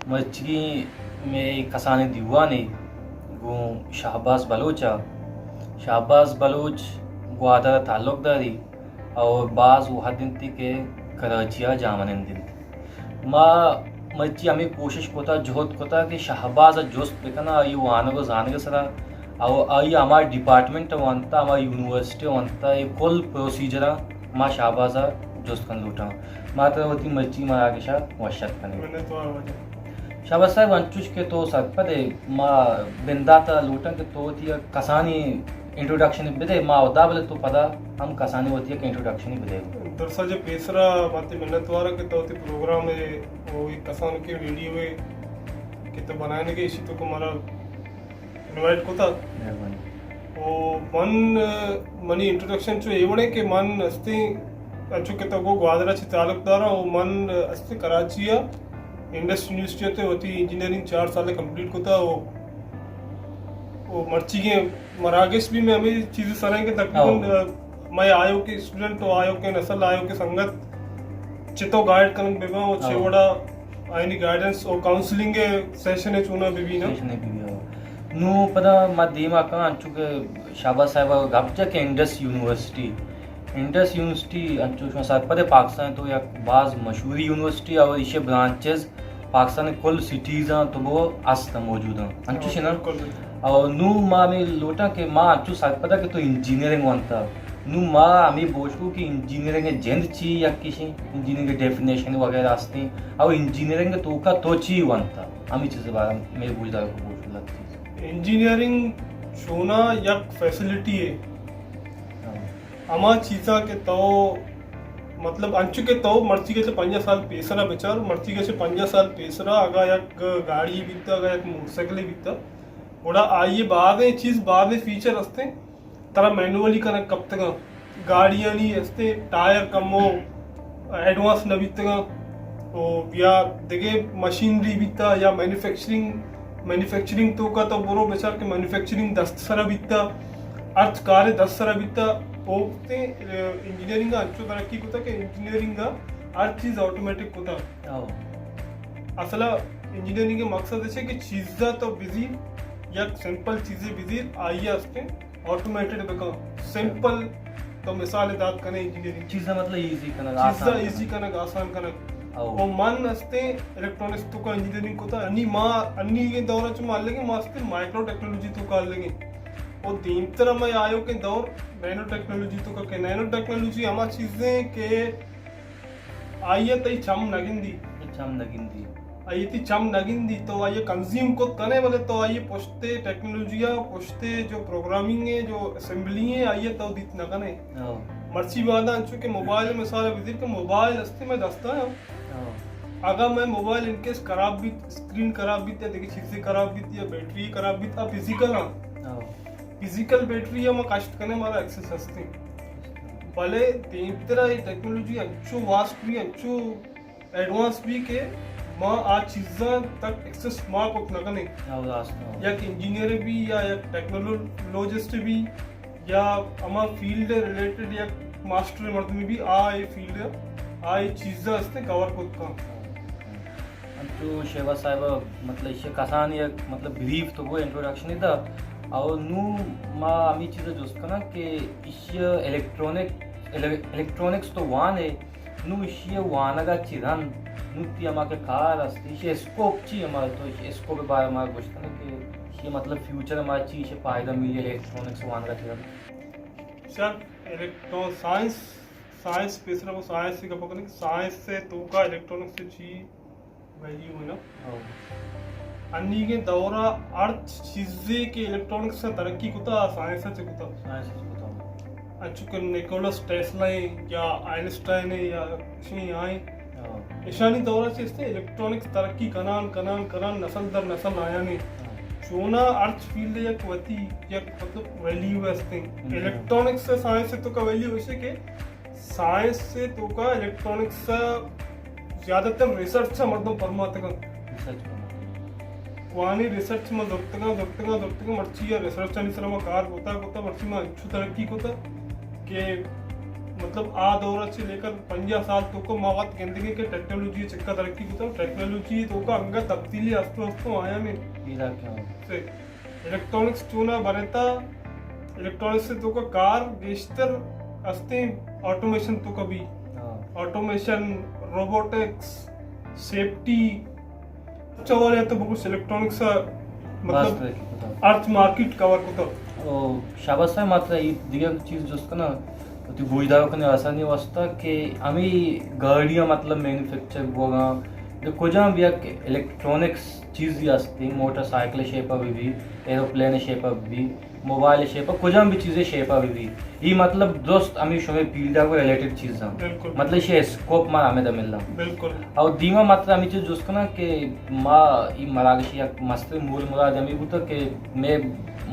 مرچی مئے کسانیں دیوانے گوں شہباز بلوچ ءَ۔ شہباز بلوچ گوادر ءَ تعلق داری اور باز وہد انت کہ کراچی ءَ جاہمنند انت۔ ما مرچی ہمے کوشش کتا، جہد کتا کہ شہباز ءَ جست بکناں، آئی وانگ و زانگ ءِ سرا، او آئی ہما ڈیپارٹمنٹ ءَ ونتا، ہما یونیورسٹی ءَ ونتا، اے کل پروسیجر ءَ ما شہباز ءَ جست کن لوٹاں۔ ما ترا وتی مرچی مراگش ءَ وش اتک کنیں۔ منتوار واجہ۔ شہباز صاحب، انچوش کہ تو سرپد ئے، ما بندات ءَ لوٹاں کہ تو وتی یک کسانی انٹروڈکشن بدے، ما اودا بلے تو پدا ہم کسانی وتی یک انٹروڈکشن بدے۔ درسا جو پیسرا باتی منتوار کہ تو وتی پروگرام ءَ، وہ یک کسان کے ویڈیو ءَ کہ تو بنائیں کہ اسی تو کو مارا انوائٹ کتا۔ مہربانی۔ او من، منی انٹروڈکشن چو اے وڑے کہ من استے، انچو کہ تو گو گوادر چی تعلق دارا، او من استے کراچی ءَ انڈس یونیورسٹی تے وتی انجینئرنگ چار سال کمپلیٹ کتا۔ او، او مرچیگیں مراگش بھی میں ہمیں چیز سرائیں کہ تقریباً، ہاں۔ مئے آیوکیں اسٹوڈنٹ و آیوکیں نسل، آیوکیں سنگت چتو گائیڈ کنگ بہ باں و چے ہاں۔ وڑا آئینی گائیڈنس و کاؤنسلنگ سیشن چونا بہ بی نا۔ سیشن بہ بی، ہاں۔ نو پدا ما دیما کاں انچو کہ شہباز صاحب گپ جا کہ انڈس یونیورسٹی، انڈس یونیورسٹی انچو شما سرپد پاکستان تو یک باز مشہوری یونیورسٹی اور ایشی برانچز پاکستان کل سٹیز آں تو بو است آں، موجود آں۔ انچوش نا؟ بالکل، بالکل۔ اور نو ما ہمیں لوٹاں کہ ما انچو سرپدا کہ تو انجینئرنگ وانتا۔ نو ما ہمیں بوشکو کہ انجینئرنگ جند چی یا کسی انجینئرنگ ڈیفینیشن وغیرہ ہستے۔ اور انجینئرنگ توکا تو چی وانتا؟ ہمیں چیز بارے میں بوجھ دار کو بوشکو لگتی۔ انجینئرنگ چونا یک فیسلٹی ہے۔ ہاں۔ ہما چیزاں کہ تو، مطلب، انچو کہ تو مرچی گچ پنجاہ سال پیسرا بچار، مرچی گچ پنجاہ سال پیسرا اگا یک گاڑی بیتا، اگا یک موٹر سائیکل بیتا، گڑا آئی بازیں چیز، بازیں فیچر ہستے، ترا مینولی کنگ کپتگاں۔ گاڑیانی ہستے، ٹائر کمو ایڈوانس نہ بیتگاں، او یا دگہ مشینری بیتا یا مینوفیکچرنگ، مینوفیکچرنگ توکا تو برو بچار کہ مینوفیکچرنگ دست سرا بیتا، ہرچ کارے دست سرا بیتا۔ او تے، ا، انجینئرنگ انچو ترقی کتا کہ انجینئرنگ ہر چیز آٹومیٹک کتا۔ ہاں۔ اصلا انجینئرنگ مقصد ہے کہ چیزا تو بزیر، یک سمپل چیزے بزیر، آئی ہستے آٹومیٹڈ بکن۔ سمپل تو مثال دات کنے انجینئرنگ۔ چیزا مطلب ایزی کنگ، چیزا آسان ایزی کنگ۔ کنگ، آسان کنگ۔ او۔ او من استے الیکٹرانکس توکا انجینئرنگ کتا، انی ما، انی یہ دور چ ما لگے، ما استے مائیکرو ٹیکنالوجی توکا لگے۔ او دیمتر ما آیوکیں دور نینو ٹیکنالوجی توکا کہ نینو ٹیکنالوجی ہما چیزیں کہ آئی ء تئی چم نہ گندی۔ چم نہ گندی۔ آئی ء تئی چم نہ گندی، تو آئی ء کنزیوم کت کنے، بلے تو آئی ء پشتے ٹیکنالوجی ء، پشتے جو پروگرامنگ ہے، جو اسمبلی ہے، آئی ء تو دیت نہ کنے۔ ہاں۔ مرچی وہدا انچو کہ موبائل مثال بزیر کہ موبائل استے میں دستا ہاں۔ ہاں۔ اگا میں موبائل ان کیس خراب بیت، اسکرین خراب بیت یا دیگه چیزیں خراب بیت یا بیٹری خراب بیت، آ فزیکل ہاں۔ ہاں۔ فزیکل بیٹری ہم کشت کنے مارا ایکسس ہستے۔ بلے دیمترا یہ ٹیکنالوجی انچو واسٹ بی، انچو ایڈوانس بی کہ ما آ چیزاں تک ایکسس ما کت نہ کنیں۔ ہاں، راست، ہاں۔ یک انجینئر بی یا یک ٹیکنالوجسٹ بی یا ہما فیلڈ ریلیٹڈ یک ماسٹر مردمی بی، آ اے فیلڈ، آ اے چیزاں ہستے کور کت کن۔ انچو شہباز صاحب، مطلب، ایشی کسان یک، مطلب، بریف تو گو انٹروڈکشن دا، اور نو ما ہمیں چیز جست کناں کہ ایشی الیکٹرانک، الی-، الیکٹرانکس تو وان ہے، نو ایشی وانگا چی رند، نو تی ہما کہ کار است، ایشی اسکوپ چی ہما، تو ایشی اسکوپ بارے ما گوشت کناں کہ ایشی مطلب فیوچر ما چی، ایشی فائدہ ملی الیکٹرانکس وانگا چی رند؟ سر، الیکٹران سائنس، سائنس پیسرا وہ سائنس سے گپ کنیں کہ سائنس سے توکا الیکٹرانکس سے چی ویلیو ہے نا؟ ہاں۔ انیگیں دورا ہر چیزے کہ الیکٹرانکس ء ترقی کتا، آ سائنس ء چہ کتا۔ سائنس ء چہ کتا۔ انچو کہ نکولس ٹیسلا ہیں یا آئنسٹائن ہیں یا اشی آئیں۔ ہاں۔ اشانی دورا چہ استے الیکٹرانکس ترقی کنان، کنان، کنان، نسل در نسل آیانے۔ ہاں۔ چونا ہر فیلڈ یک وتی، یک مطلب ویلیو استے۔ ہاں۔ الیکٹرانکس ء سائنس ء توکا ویلیو اسے کہ سائنس ء توکا الیکٹرانکس ء زیادہ تر ریسرچ ء مردم پرماتگ انت۔ ریسرچ پرماتگ انت۔ کوانی ریسرچ ما زرتگاں، زرتگاں، زرتگاں، مرچی ء ریسرچ آنی سر ما کار کتا، کتا، مرچی ما انچو ترقی کتا کہ مطلب آ دور ءَ چہ لے کر پنجاہ سال توکا ما وت گندگیں کہ ٹیکنالوجی چکا ترقی کتا، ٹیکنالوجی توکا انگا تبدیلی استو استو آیا میں۔ الیکٹرانکس چونا بنتا، الیکٹرانکس توکا کار گیشتر استیں آٹومیشن توکا بھی۔ آٹومیشن، روبوٹکس، سیفٹی، چوالے تو بگوش الیکٹرانکس مطلب ارچ مارکیٹ کور کتا۔ او شاباش صاحب، مطلب یہ دیگہ چیز جست کنا، تو گوشدار کنے آسانی واسطہ کہ ہمیں گاڑیاں مطلب مینوفیکچر بوگا، جو کجام بھی یک الیکٹرانکس چیزی ہستی، موٹر سائیکل شیپا بھی بھی، ایروپلین شیپا بھی بھی، موبائل شیپا، کجام بھی چیزے شیپا بھی بھی۔ ای مطلب درست ہمیں شمے فیلڈا کو ریلیٹڈ چیز ہم۔ مطلب یہ اسکوپ مارا ہمیں دا ملنا۔ اور دیما مطلب ہمیں چیز جست کنا کہ ما ای مراگش یک مستر مول مراد ہمیں بوتا کہ میں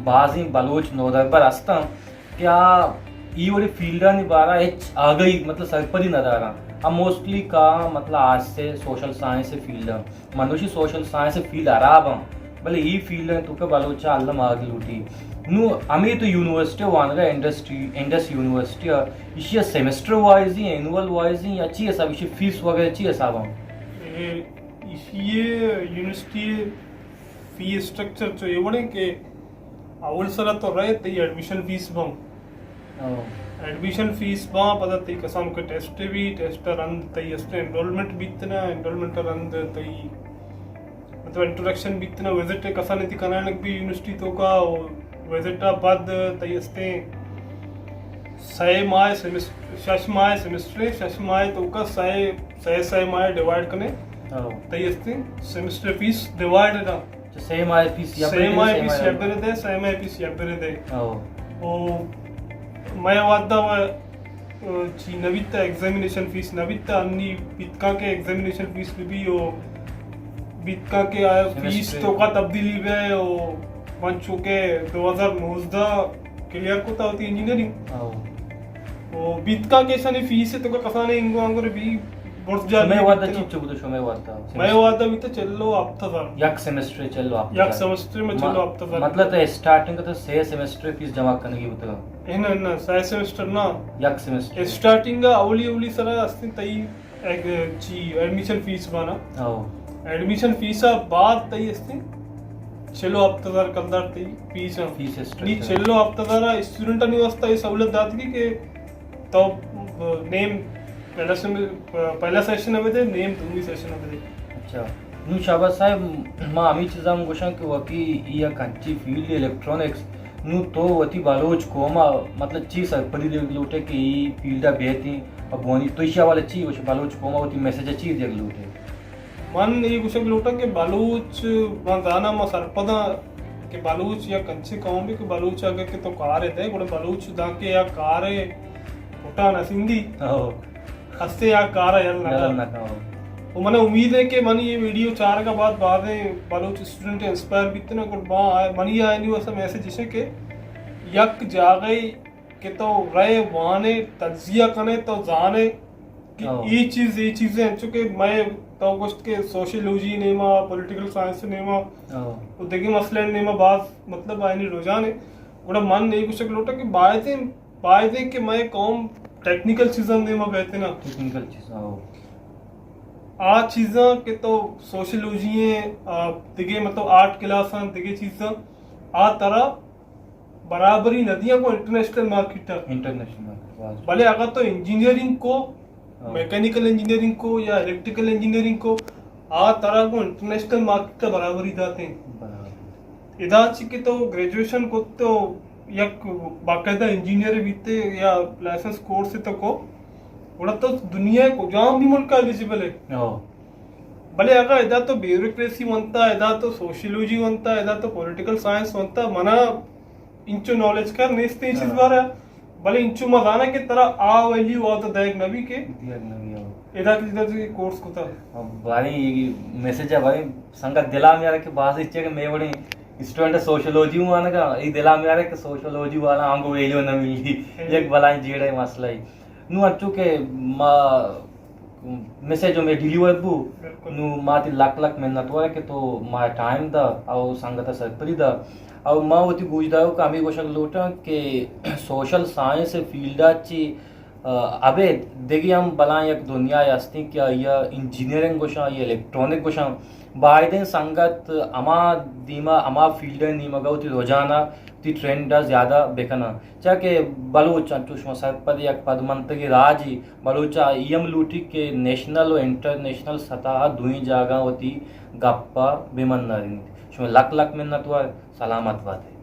بازیں بلوچ نودربر ہستاں کہ آ ای وڑی فیلڈانی بارا ہچ آگہی مطلب سرپدی نداراں۔ آ موسٹلی کا مطلب آرٹس سے سوشل سائنس فیلڈ ہم۔ منوشی سوشل سائنس فیلڈ ہراب ہم، بلے ای فیلڈ ہیں تو کہ بلوچا الم آگی لوٹی۔ نو ہمیں تو یونیورسٹی وانگا انڈسٹری، انڈس یونیورسٹی ہے، اسی سیمسٹر وائز ہی، اینول وائز ہی، یا چی حساب، اسی فیس وغیرہ چی حساب ہم؟ اے، اسی یونیورسٹی فی اسٹرکچر چو یہ وڑیں کہ اول سرا تو رہے تئی ایڈمیشن فیس بم۔ ایڈمیشن فیس باں، پدا تئی کسانکیں ٹیسٹ بی، ٹیسٹ ءَ رند تئی است انرولمنٹ بیت نا، انرولمنٹ ءَ رند تئی مطلب انٹروڈکشن بیت نا، وزٹ کسانیں تئی کنائنک بی یونیورسٹی توکا، او وزٹ ءَ بعد تئی استیں سئے ماہ سیمسٹر، شش ماہ سیمسٹر، شش ماہ توکا سئے، سئے، سئے ماہ ڈیوائیڈ کنے۔ تئی استیں سیمسٹر فیس ڈیوائیڈ نا۔ چہ سئے ماہ پیس یا سئے ماہ پیس یا برے دے، سئے ماہ پیس یا برے دے۔ او۔ او مئے وعدہ و، او، چی نبیتا، ایگزامینیشن فیس نبیتا، انی بیتکا کہ ایگزامینیشن فیس بی بی او بیتکا کہ آ فیس توکا تبدیلی بے او من چونکہ دو ہزار نوزدہ کلیئر کتا ہوتی انجینئرنگ۔ او۔ او بیتکا کہ ایشانی فیس توکا کسانے انگو انگو بی برز جا شمئے وعدہ چی چو بوتو شمئے وعدہ؟ مئے وعدہ بیتا چلو ہپت ہزار۔ یک سیمسٹر چلو ہپت ہزار۔ یک سیمسٹر میں چلو ہپت ہزار۔ مطلب تو اسٹارٹنگ تو سئے سیمسٹر فیس جمع کنگی بوتگا؟ اے نہ، نہ، سئے سیمسٹر نہ۔ یک سیمسٹر۔ اسٹارٹنگ اولی، اولی سرا استیں تئی ایگ-، چی، ایڈمیشن فیس بانا۔ او۔ ایڈمیشن فیس بعد تئی استیں چلو ہپت ہزار کلدار تئی فیس ہم۔ Fee structure. نی چلو ہپت ہزار اسٹوڈنٹ نی واسطہ یہ سہولت داتگی کہ تو نیم پہلا سم-، پہلا سیشن ءَ بدے، نیم دومی سیشن ءَ بدے۔ اچھا۔ نوں شہباز صاحب، ما ہمے چیزاں ہم گوشاں کہ واقعی اے یک انچیں فیلڈے الیکٹرانکس، نوں تو وتی بلوچ قوم ءَ مطلب چی سرپدی دیگ لوٹ ئے کہ اے فیلڈ ءَ بیت ایں ءُ بوانی، تو ایشی حوالہ چی گوش ئے، بلوچ قوم ءَ وتی میسج ءَ چی دیگ لوٹ ئے؟ من اے گوشگ لوٹاں کہ بلوچ، من زاناں، ما سرپداں کہ بلوچ یک انچیں قومے کہ بلوچ اگہ کہ تو کارے دئے، گڑا بلوچ دانکہ یا کارے پٹا نہ سندی۔ ہو۔ ہستے یا کارا یل نہ یل کن۔ نہ کن، ہو۔ و منا امید ہے کہ منی یہ ویڈیو چارگا بعد بازیں بلوچ اسٹوڈنٹ انسپائر بیتن، گڑا ما، منی آیانی واسطہ میسج اش کہ یک جاگہے کہ تو رئے وانے، تجزیہ کنے، تو زانے کہ ہو۔ اے چیز، اے چیزیں انچو کہ مئے تو گوشت کہ سوشیولوجی نیما، پولیٹیکل سائنس نیما، ہو۔ و دگہ مسئلہ نیما باز مطلب آیانی رجحان ہے۔ گڑا من اے گوشگ لوٹاں کہ بایدیں، بایدیں کہ مئے قوم ٹیکنیکل چیزاں نیما بیت نا۔ ٹیکنیکل چیزاں، ہو۔ آ چیزاں کہ تو سوشیولوجی ہیں، آ، دگہ مطلب آرٹ کلاس ہیں، دگہ چیزاں، آ ترا برابری نہ دیاں گوں انٹرنیشنل مارکیٹ ءَ۔ انٹرنیشنل مارکیٹ، واہ۔ بلے اگر تو انجینئرنگ کو، ہاں۔ میکینیکل انجینئرنگ کو یا الیکٹریکل انجینئرنگ کو، آ ترا گوں انٹرنیشنل مارکیٹ ءَ برابری داتیں۔ برابر۔ ادا چی کہ تو گریجویشن کو تو یک باقاعدہ انجینئر بیتے یا لائسنس کورس تو کو، گڑا تو دنیا ءِ کجام بھی ملک ءَ ایلیجیبل ہے۔ ہاں۔ بلے اگاں ادا تو بیوروکریسی ونتا، ادا تو سوشیولوجی ونتا، ادا تو پولیٹیکل سائنس ونتا، منا انچو نالج کر نیست اے چیز ہاں۔ بارا، بلے انچو ما زاناں کہ ترا آ ویلیو آ تو دیگ نبی کہ دیگ نبی، ہاں۔ ادا کہ ادا تو کورس کتا۔ ہاں، باریں یہ میسج ہے، باریں سنگت دلا میارا کہ باز اچھے کہ میں بڑے اسٹوڈنٹ سوشیولوجی ہوں آنگا، یہ دلا میارا کہ سوشیولوجی والا آنگو ویلیو نہ ملی۔ ہاں۔ یک بلائیں جیڑے مسئلہ ہے۔ نوں انچو کہ ما میسج ہمے ڈیلیور بو۔ بالکل۔ نوں ما تئی لک لک منت وار کہ تو ما ٹائم دا او سنگت ءَ سرپدی دا۔ او ما وتی گوشداروک ءَ ہمے گوشگ لوٹاں کہ سوشل سائنس فیلڈ ءَ چی ابید دگہ ہم بلاں یک دنیا ہستیں کہ آئی ءَ انجینئرنگ گوشاں، آئی ءَ الیکٹرانک گوشاں۔ بائدیں سنگت ہما دیما، ہما فیلڈ ءِ نیمگ ءَ وتی رجحان ءَ، وتی ٹرینڈ ءَ زیادہ بکناں۔ چیا کہ بلوچ انچو شما سرپد، یک پدمنتگیں راجے، بلوچ ءَ اے ہم لوٹی کہ نیشنل و انٹرنیشنل سطح ءَ دوئیں جاگہاں وتی گپ ءَ بہ منارینیت۔ شما لک لک منت وار، سلامت بات ئے۔